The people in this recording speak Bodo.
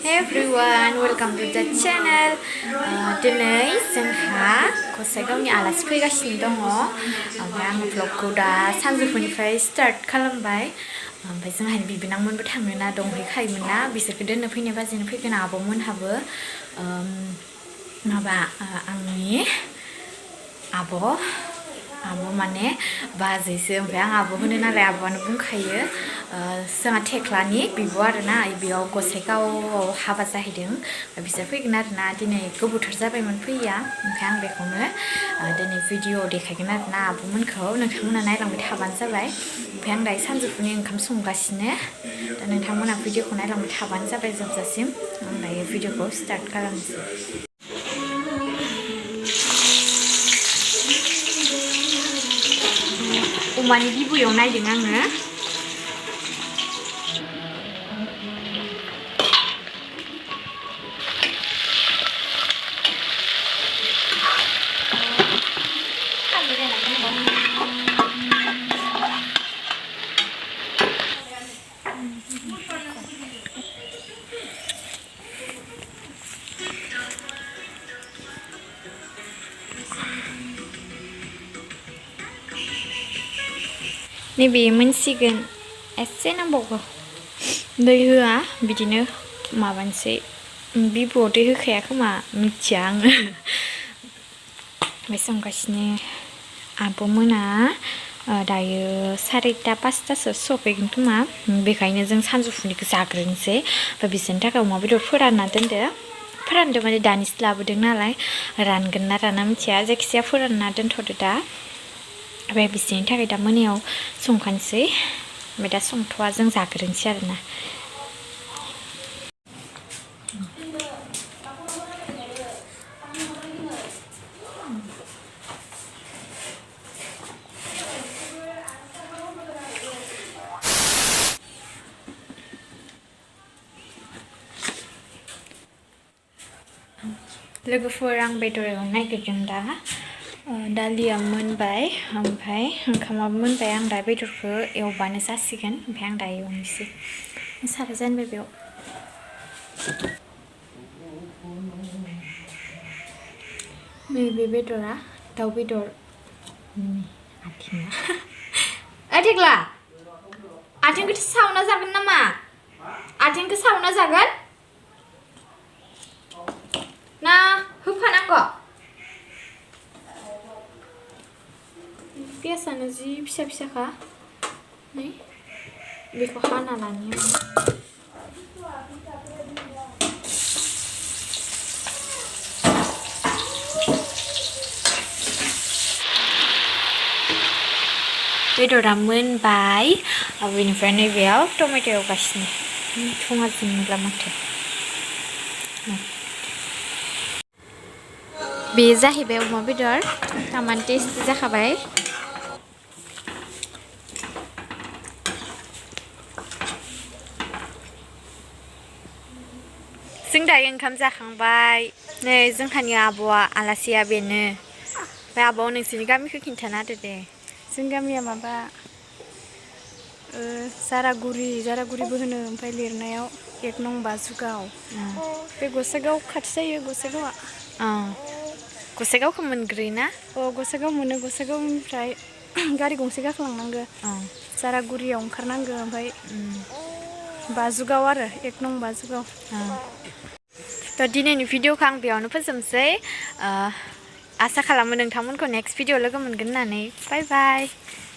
Hey everyone, welcome to the channel. दिनै जोंहा gosaigao आलासि फैगासिनो दङ। ओमफ्राय आङो vlogखौ दा सानजौफुनिफ्राय स्टार्ट खालामबाय। ओमफ्राय जोंहानि बिबोनांमोनबो थांनोना दंहैखायोमोन ना बिसोरखौ दोननो फैनाय बाजैनो फैगोन आब'मोनहाबो आंनि आब' माने बाजैसो ओमफ्राय आं आब' होनो नालाय आब'आनो बुंखायो जोंहा थेख्लानि बिब' आरोना बेयाव gosaigao हाबा जाहैदों बिसोर फैगोन आरोना दिनै गोबावथार जाबायमोन फैया ओमफ्राय आं बेखौनो दिनै भिडिअ देखायगोन आरोना आब'मोनखौ नोंथांमोना नायलांबाय थाबानो जाबाय ओमफ्राय आं दायो सानजौफुनि ओंखाम संगासिनो दा नोंथांमोना भिडिअखौ नायलांबाय थाबानो जाबाय जोबजासिम आं दायो भिडिअखौ स्टार्ट खालामनोसै अमानि बिबुयाव नायदों आङो नैबे मोनसिगोन एसे नांबावगौ दै होआ बिदिनो माबानोसै बिबुआव दै होखाया खोमा मिथिया आङो ओमफ्राय संगासिनो आब'मोना दायो 4:30 5:00सो सफैगोन खोमा बेखायनो जों सानजौफुनिखौ जाग्रोनोसै ओमफ्राय बिसोरनि थाखाय अमा बेदर फोरानना दोनदो फोरानदो माने दानिसो लाबोदों नालाय रानगोन ना राना मिथिया जायखिजाया फोरानना दोनथ'दो दा ओमफ्राय बिसोरनि थाखाय दा मोनायाव संखानोसै ओमफ्राय दा संथ'वा जों जाग्रोनोसै आरोना लोगोफोर आं बेदर एवनो नागिरदों दा दालिया मोनबाय ओमफ्राय ओंखामाबो मोनबाय आं दा बेदरखौ एवबानो जासिगोन ओमफ्राय आं दा एवनोसै सारा जानबाय बेयाव नैबे बेदरा दाउ बेदर आथिङा थेख्ला आथिंखौ सावना जागोन नामा आथिंखौ सावना जागोन ना होफानांगौ पियासानो जि फिसा फिसाखा नै बेखौ हाना लानि बेदरा मोनबाय बेनिफ्राय नैबेयाव टमेट' एवगासिनो थङा जोंब्ला माथो बे जाहैबाय अमा बेदर तामान टेस्टि जाखाबाय जों दायो ओंखाम जाखांबाय नै जोंहानि आब'आ आलासिया बेनो ओमफ्राय आब'आ नोंसोरनि गामिखौ खिन्थाना होदो दे जों गामिया माबा जारागुरिबो होनो ओमफ्राय लिरनायाव 1 नं बाजुगाव बे gosaigao खाथि जायो gosaigao gosaigao मोनग्रोयोना gosaigao मोनो gosaigao-निफ्राय गारि गंसे गाखोलांनांगौ जारागुरियाव ओंखारनांगौ ओमफ्राय बाजुगाव आरो 1 नं बाजुगाव थ' दिनैनि भिडिअखौ आं बेयावनो फोजोबनोसै आसा खालामो नोंथांमोनखौ नेक्स्ट भिडिअ लोगो मोनगोन होननानै बाय बाय